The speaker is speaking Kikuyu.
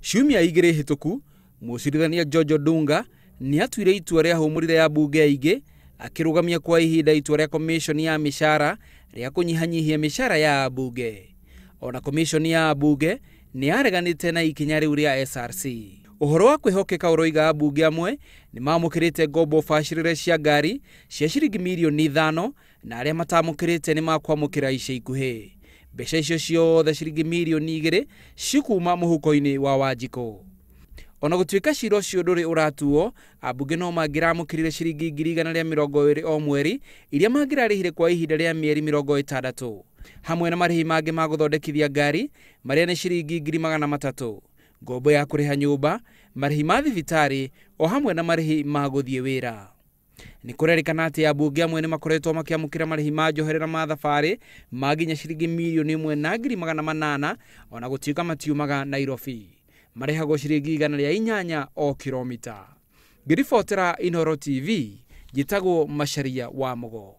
Ciumia 2 hĩtũku, mũcirithania George Odunga nĩ atuire itua rĩa hũmũrire ya mbunge aingĩ akĩrũgamia kwa ihinda itua rĩa komishoni ya mĩcara rĩa kũnyihanyihia mĩcara ya ambunge. Ona komishoni ya ambunge nĩ yareganĩte na ikinya rĩu rĩa SRC. Ũhoro wa kwĩhokeka ũroiga ambunge amwe nĩ mamũkĩrĩte ngombo bacĩrĩre cia ngari cia ciringi mirioni 5 na arĩa matamũkĩrĩte nĩ makwamũkĩra ica ikuhĩ. Mbeca icio ciothe ciringi mirioni 2 cikuma mũhuko-inĩ wa Wanjikũ. Ona gũtuĩka cira ũcio ndũrĩ ũratuo, ambunge no mangĩramũkĩrire ciringi 120,000 o mweri iria mangĩrarĩhire kwa ihinda rĩa mĩeri 60, hamwe na marĩhi mangĩ ma gũthondekithia ngari marĩa nĩ ciringi 300,000, ngombo ya kũrĩha nyũmba, marĩhi ma thibitarĩ o hamwe na marĩhi ma gũthiĩ wĩra. Nĩ kũrerĩkana atĩ ambunge amwe nĩ makoretwo makĩamũkĩra marĩhi ma njoherera ma thabarĩ ma nginya ciringi mirioni 1,800,000 ona gũtuĩka matiumaga Nairobi. Marĩhagwo ciringi 108 o kilomita. Ngĩribotera Inooro TV, njĩtagwo Macharia wa Mũgo.